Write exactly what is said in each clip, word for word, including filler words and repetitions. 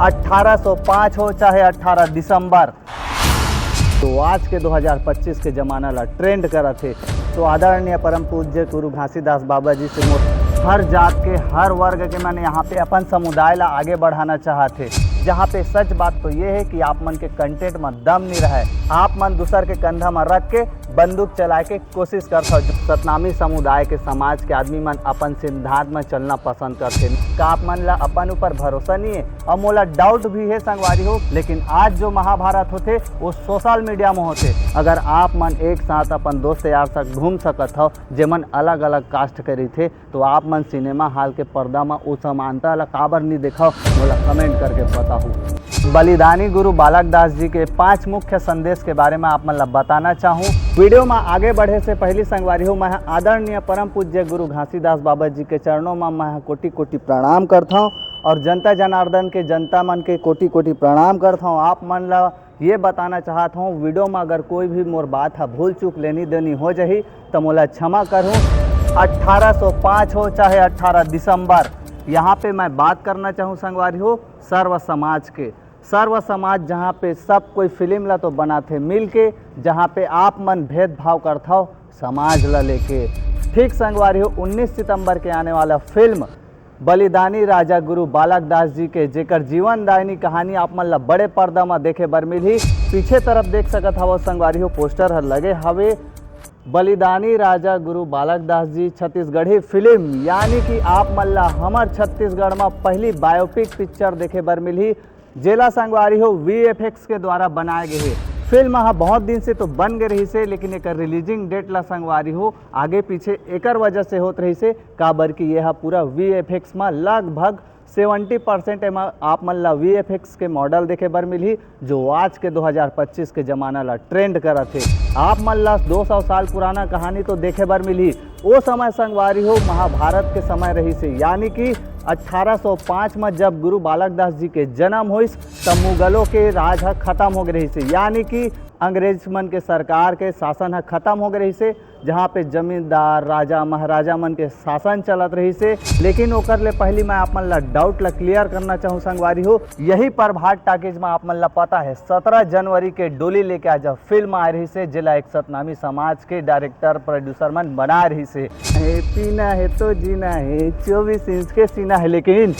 अठारह सौ पाँच हो चाहे अठारह दिसंबर, तो आज के दो हज़ार पच्चीस के जमाना ला ट्रेंड करत हे। तो आदरणीय परम पूज्य गुरु घासीदास बाबा जी से मोर हर जात के, हर वर्ग के मन यहाँ पे अपन समुदाय ला आगे बढ़ाना चाहत हे। जहाँ पे सच बात तो ये है कि आप मन के कंटेंट में दम नहीं रहा है, आप मन दूसर के कंधा में रख के बंदूक चलाए के कोशिश करथव। सतनामी समुदाय के समाज के आदमी मन अपन सिद्धांत में चलना पसंद करथे। का आप मन ला अपन ऊपर भरोसा नहीं है? और मोला डाउट भी है संगवारी हो, लेकिन आज जो महाभारत होथे वो सोशल मीडिया में होथे। अगर आप मन एक साथ अपन दोस्त यार साथ घूम सकत हव, जेमन अलग अलग कास्ट के रहिथे, तो आप मन सिनेमा हॉल के पर्दा म ओ समानता ला काबर नहीं देखव, मोला कमेंट करके बताहू। बलिदानी गुरु बालक दास जी के पांच मुख्य संदेश के बारे में आप मन ला बताना चाहूँ। वीडियो में आगे बढ़े से पहली संगवारी हो, मैं आदरणीय परम पूज्य गुरु घासीदास बाबा जी के चरणों में मैं कोटि कोटि प्रणाम करता हूँ और जनता जनार्दन के, जनता मन के कोटि कोटि प्रणाम करता हूँ। आप मन ला ये बताना चाहत हूँ, वीडियो में अगर कोई भी मोर बात ह भूल चूक, लेनी देनी हो जाही, तो मोला क्षमा करहूँ। अठारह सौ पाँच हो चाहे अठारह दिसंबर, यहाँ पे मैं बात करना चाहूँ संगवारी हो, सर्व समाज के, सर्व समाज, जहाँ पे सब कोई फिल्म ला तो बनाथे मिल के, जहाँ पे आप मन भेदभाव करथव समाज ला लेके। ठीक संगवारी हो, उन्नीस सितंबर के आने वाला फिल्म बलिदानी राजा गुरु बालक दास जी के, जेकर जीवनदायिनी कहानी आप मन ला बड़े पर्दा म देखे बर मिलही। पीछे तरफ देख सकत हव संगवारी हो, पोस्टर हर लगे हवे। बलिदानी राजा गुरु बालक दास जी छत्तीसगढ़ी फिल्म, यानी कि आप मन ला हमर छत्तीसगढ़ म पहली बायोपिक पिक्चर देखे बर मिलही, जेला संगवारी हो वीएफएक्स के द्वारा बनाए गए हे। फिल्म ह बहुत दिन से तो बन गए रहिस हे, लेकिन एकर रिलीजिंग डेट ला संगवारी हो आगे पीछे एकर वजह से होत रहिस हे, काबर कि ये ह पूरा वीएफएक्स म लगभग सेवेंटी परसेंट एमा आप मन ला वीएफएक्स के मॉडल देखे बर मिलही, जो आज के दो हज़ार पच्चीस के जमाना ला ट्रेंड करत हे। आप मन ला दो सौ साल पुराना कहानी तो देखे बर मिलही। ओ समय संगवारी हो, महाभारत के समय रहिस हे, यानी कि अठारह सौ पाँच में जब गुरु बालक दास जी के जन्म होइस, तब मुगलों के राज ह खत्म हो गए रहिस हे, यानी कि अंग्रेज मन के सरकार के शासन ह खत्म हो गए रहिस हे, जहाँ पे जमींदार, राजा, महाराजा मन के शासन चलत रहिस हे। लेकिन ओकर ले पहली मैं आप मन ला डाउट ला क्लियर करना चाहूँ संगवारी हो, यही प्रभात टाकीज में आप मन ला पता है, सत्रह जनवरी के डोली लेके आज फिल्म आए रहिस हे, जेला एक सतनामी समाज के डायरेक्टर प्रोड्यूसर मन बनाए रहिस हे। हे पीना है तो जीना है, चौबीस इंच के सीना है, लेकिन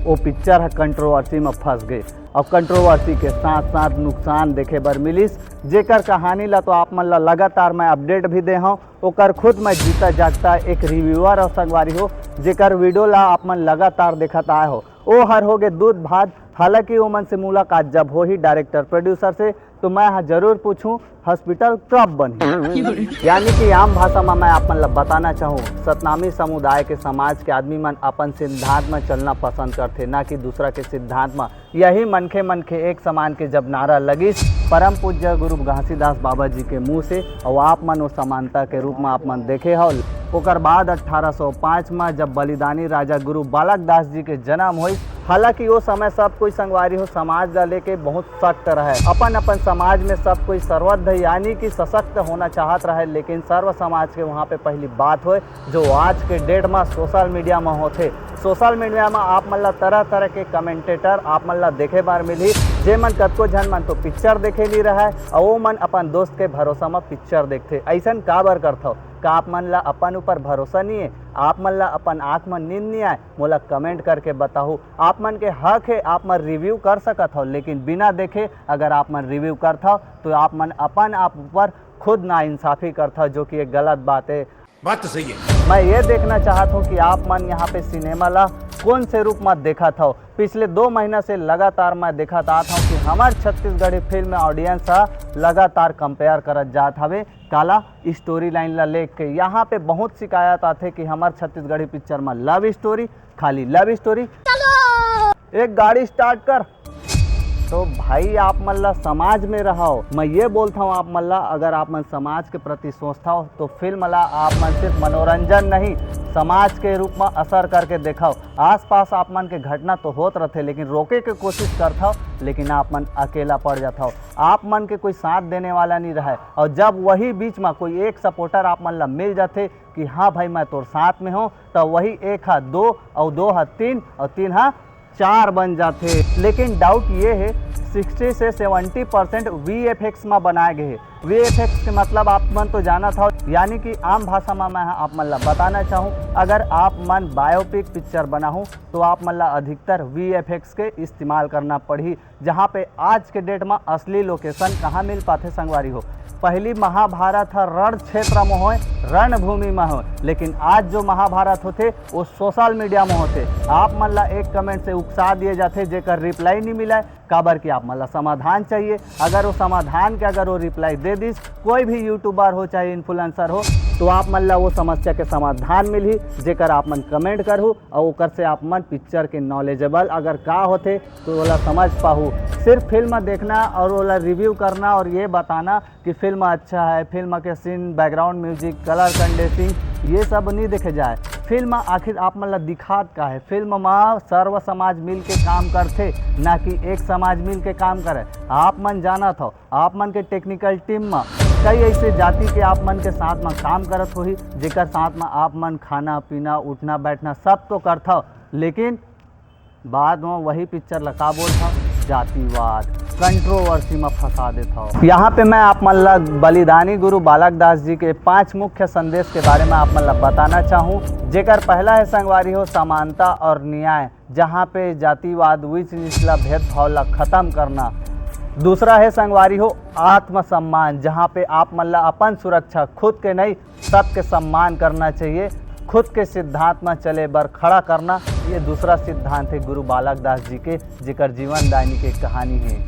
वो पिक्चर ह कंट्रोवर्सी में फंस गए। अब कंट्रोवर्सी के साथ साथ नुकसान देखे बर मिलिस, जेकर कहानी ला तो आप मन ला लगातार मैं अपडेट भी दे हूँ। ओकर खुद मैं जीता जागता एक रिव्यूअर और संगवारी हो, जेकर वीडियो ला आप मन लगातार देखत आए हो। ओ हर हो गए दूध भात। हालांकि ओमन से मुलाकात जब होही डायरेक्टर प्रोड्यूसर से, तो मैं ह जरूर पूछूं, हॉस्पिटल कब बनही? यानी कि आम भाषा में मैं आप मन ला बताना चाहूँ, सतनामी समुदाय के समाज के आदमी मन अपन सिद्धांत में चलना पसंद करथे, ना कि दूसरा के सिद्धांत में। यही मनखे मनखे एक समान के जब नारा लगिस परम पूज्य गुरु घासीदास बाबा जी के मुंह से, और आप मन वो समानता के रूप में आप मन देखे हो। ओकर बाद अठारह सौ पाँच में जब बलिदानी राजा गुरु बालक दास जी के जन्म होइस, हालांकि वो समय सब कोई संगवारी हो समाज ला लेके बहुत सख्त रहे, अपन अपन समाज में सब कोई सर्वोदय यानी कि सशक्त होना चाहत रहे, लेकिन सर्व समाज के वहाँ पे पहली बात होए, जो आज के डेट में सोशल मीडिया में होथे। सोशल मीडिया में आप मन ला तरह तरह के कमेंटेटर आप मन ला देखे बर मिलही, जे मन कतको झन मन तो पिक्चर देखे नहीं रहे, और वो मन अपन दोस्त के भरोसा में पिक्चर देखथे। ऐसन काबर करथव? का आप मन ला अपन ऊपर भरोसा नहीं है? आप मन ला अपन आँख में नींद नहीं आए? मोला कमेंट करके बताहू। आप मन के हक है, आप मन रिव्यू कर सकत हव, लेकिन बिना देखे अगर आप मन रिव्यू करथव, तो आप मन अपन आप ऊपर खुद नाइंसाफी करथव, जो कि एक गलत बात है। बात तो सही है। मैं ये देखना चाहत हूँ कि आप मन यहाँ पे सिनेमा ला कौन से रूप में देखत हव। पिछले दो महीना से लगातार मैं देखत आत हूँ कि हमार छत्तीसगढ़ी फिल्म ऑडियंस ह लगातार कंपेयर करत जात हवे काला, स्टोरी लाइन ला लेके। यहाँ पे बहुत शिकायत आथे कि हमार छत्तीसगढ़ी पिक्चर में लव स्टोरी, खाली लव स्टोरी। एक गाड़ी स्टार्ट कर। तो भाई, आप मन ला समाज में रहो। मैं ये बोलता हूँ आप मन ला, अगर आप मन समाज के प्रति सोचता हो, तो फिल्म ला आप मन सिर्फ मनोरंजन नहीं, समाज के रूप में असर करके देखो। आसपास आप मन के घटना तो होत रहते, लेकिन रोके के कोशिश करता हो, लेकिन आप मन अकेला पड़ जाता हो। आप मन के कोई साथ देने वाला नहीं रहे, और जब वही बीच में कोई एक सपोर्टर आप मन ला मिल जाते कि हाँ भाई, मैं तोर साथ में हूँ, तो वही एक हा दो, और दो हा तीन, और तीन हा चार बन जाथे। लेकिन डाउट ये हे, सिक्सटी से seventy percent V F X में बनाए गए हे। वी एफ एक्स के मतलब आप मन तो जानत हव, यानी कि आम भाषा में मैं आप मन ला बताना चाहूँ, अगर आप मन बायोपिक पिक्चर बनाहूँ तो आप मन ला अधिकतर वी एफ एक्स के इस्तेमाल करना पड़ही, जहाँ पे आज के डेट में असली लोकेशन कहाँ मिल पाथे संगवारी हो। पहली महाभारत ह रण क्षेत्र में होय, रणभूमि में होय, लेकिन आज जो महाभारत होथे वो सोशल मीडिया में होथे। आप मन ला एक कमेंट से उकसा दिए जाथे जेकर रिप्लाई नहीं मिला, काबर कि आप मन ला समाधान चाहिए। अगर वो समाधान के अगर वो रिप्लाई दे दिस, कोई भी यूट्यूबर हो चाहे इन्फ्लुएंसर हो, तो आप मन ला वो समस्या के समाधान मिलही जेकर आप मन कमेंट करहू और ओकर से आप मन पिक्चर के नॉलेजेबल अगर का होथे तो ओला समझ पाहू। सिर्फ फिल्म देखना और ओला रिव्यू करना और ये बताना कि फिल्म अच्छा है, फिल्म के सीन, बैकग्राउंड म्यूजिक, कलर कंडेसिंग, ये सब नहीं देखे जाए। फिल्म आखिर आप मन ला दिखात का है? फिल्म में सर्व समाज मिल के काम करथे, ना कि एक समाज मिल के काम करे। आप मन जानत हो, आप मन के टेक्निकल टीम में कई ऐसे जाति के आप मन के साथ में काम करत होही, जेकर साथ में आप मन खाना पीना, उठना बैठना सब तो करथव, लेकिन बाद में वही पिक्चर ला का बोलथव, जातिवाद, कंट्रोवर्सी में फंसा देथव। यहाँ पे मैं आप मन ला बलिदानी गुरु बालक दास जी के पांच मुख्य संदेश के बारे में आप मन ला बताना चाहूँ, जेकर पहला है संगवारी हो समानता और न्याय, जहाँ पे जातिवाद, ऊंच नीच ला, भेदभाव ला खत्म करना। दूसरा है संगवारी हो आत्मसम्मान, जहाँ पे आप मन ला अपन सुरक्षा खुद के नहीं, सबके सम्मान करना चाहिए। खुद के सिद्धांत में चले बर खड़ा करना, ये दूसरा सिद्धांत है गुरु बालक दास जी के, जेकर जीवन दायनी के कहानी है।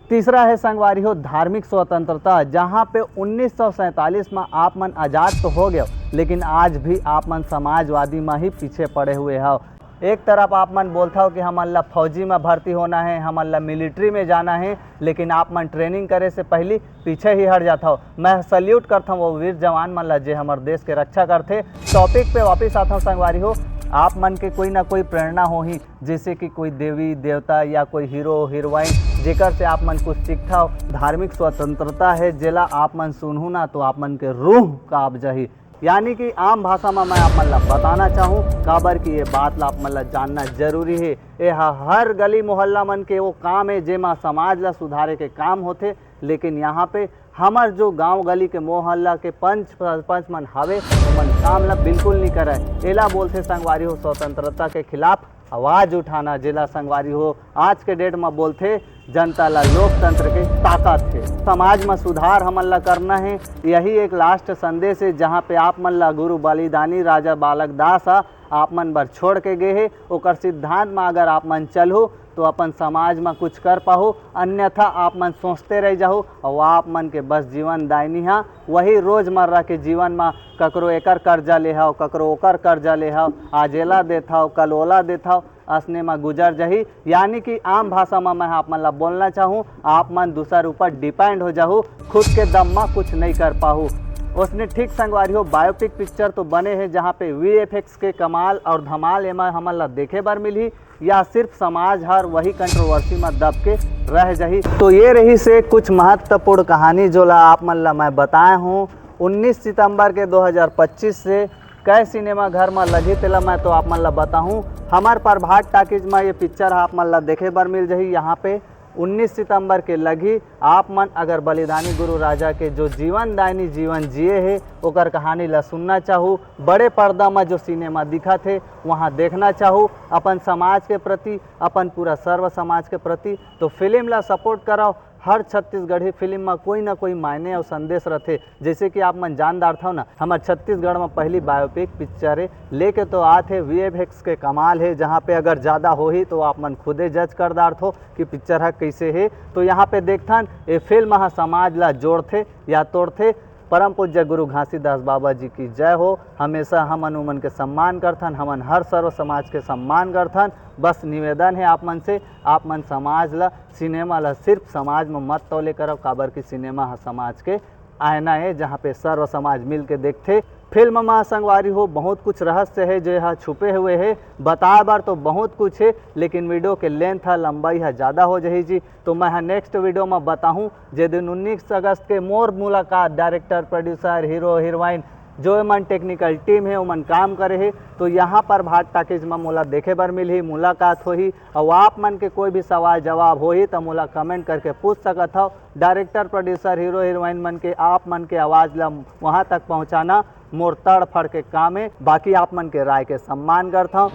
तीसरा है संगवारी हो धार्मिक स्वतंत्रता, जहाँ पे उन्नीस सौ सैंतालीस में आप मन आजाद तो हो गए, लेकिन आज भी आप मन समाजवादी में ही पीछे पड़े हुए हो। एक तरफ आप मन बोलथव कि हमन ला फौजी में भर्ती होना है, हमन ला मिलिट्री में जाना है, लेकिन आप मन ट्रेनिंग करे से पहली पीछे ही हट जाथव। मैं सल्यूट करथव वो वीर जवान मन ला, जे हमर देश के रक्षा करथे। टॉपिक पे वापस आथव संगवारी हो, आप मन के कोई ना कोई प्रेरणा होही, जैसे कि कोई देवी देवता या कोई हीरो हीरोइन, जेकर से आप मन कुछ सीखथव। धार्मिक स्वतंत्रता है, जेला आप मन सुनहू ना तो आप मन के रूह कांप जाही। यानी कि आम भाषा में मैं आप मन ला बताना चाहूँ, काबर कि ये बात ला आप मन ला जानना जरूरी है। ये ह-, हर गली मोहल्ला मन के वो काम है, जेमा समाज ला सुधारे के काम होथे। लेकिन यहाँ पे हमर जो गांव गली के मोहल्ला के पंच सरपंच मन हावे, ओमन काम ला बिल्कुल नहीं करय। एला बोलथे संगवारी हो स्वतंत्रता के खिलाफ आवाज उठाना, जेला संगवारी हो आज के डेट में बोलथे जनता ला लोकतंत्र के ताकत है। समाज में सुधार हमन ला करना है, यही एक लास्ट संदेश है, जहाँ पे आप मन ला गुरु बलिदानी राजा बालक दास ह आप मन बर छोड़ के गे हे, ओकर सिद्धांत में अगर आप मन चलहू तो अपन समाज में कुछ कर पाहू, अन्यथा आप मन सोचते रह जाहू और आप मन के बस जीवन दायनी हा वही रोजमर्रा के जीवन में ककरो एकर कर्जा ले हव, ककरो ओकर कर्जा ले हव, आज एला देथव, कल ओला देथव, असने म गुजर जाही। यानी कि आम भाषा म मैं आप मन ला बोलना चाहूँ, आप मन दूसर ऊपर डिपेंड हो जाहू, खुद के दम म कुछ नहीं कर पाहू। उसने ठीक संगवारी हो, बायोपिक पिक्चर तो बने हे, जहाँ पे वी एफ एक्स के कमाल और धमाल एमा हमन ला देखे बर मिलही, या सिर्फ समाज हर वही कंट्रोवर्सी म दब के रह जाही। तो ये रही से कुछ महत्वपूर्ण कहानी, जो ला आप मन ला मैं बताए हूँ। उन्नीस सितंबर के दो हज़ार पच्चीस से कै सिनेमा घर म लगही, तेला मैं तो आप मन ला बताहूँ। हमर प्रभात टाकीज म ये पिक्चर ह आप मन ला देखे बर मिल जाही। यहाँ पे उन्नीस सितंबर के लगही। आप मन अगर बलिदानी गुरु राजा के जो जीवन दायनी जीवन जिए हे, ओकर कहानी ला सुनना चाहू, बड़े पर्दा म जो सिनेमा दिखत हे, वहाँ देखना चाहू, अपन समाज के प्रति, अपन पूरा सर्व समाज के प्रति, तो फिल्म ला सपोर्ट करव। हर छत्तीसगढ़ी फिल्म म कोई ना कोई मायने और संदेश रथे। जैसे कि आप मन जान डारथव ना, हमर छत्तीसगढ़ म पहली बायोपिक पिक्चर हे, लेके तो आत हे, वी एफ एक्स के कमाल हे, जहाँ पे अगर ज़्यादा होही तो आप मन खुदे जज कर डारथो कि पिक्चर ह कैसे हे। तो यहाँ पे देखथन, ये फिल्म ह समाज ला जोड़थे या तोड़थे। परम पूज्य गुरु घासीदास बाबा जी की जय हो। हमेशा हमन उमन के सम्मान करथन, हमन हर सर्व समाज के सम्मान करथन। बस निवेदन हे आप मन से, आप मन समाज ला, सिनेमा ला सिर्फ समाज में मत तौले करव, काबर कि सिनेमा ह समाज के आईना हे, जहाँ पे सर्व समाज मिल के देखथे। फिल्म म संगवारी हो बहुत कुछ रहस्य हे, जे ह छुपे हुए हे। बताए बर तो बहुत कुछ हे, लेकिन वीडियो के लेंथ ह, लंबाई ह ज़्यादा हो जाही जी। तो मैं ह नेक्स्ट वीडियो म बताहूँ, जे दिन उन्नीस अगस्त के मोर मुलाकात डायरेक्टर, प्रोड्यूसर, हीरो, हीरोइन, जो एमन टेक्निकल टीम हे, ओमन काम करे हे। तो यहाँ पर भाट टाकीज म मोला देखे बर मिलही, मुलाकात होही। अउ आप मन के कोई भी सवाल जवाब होही, त मोला कमेंट करके पूछ सकत हव। डायरेक्टर, प्रोड्यूसर, हीरो, हीरोइन मन के, आप मन के आवाज़ ला वहाँ तक पहुँचाना मोर तड़फड़ के काम हे। बाकी आप मन के राय के सम्मान करथव।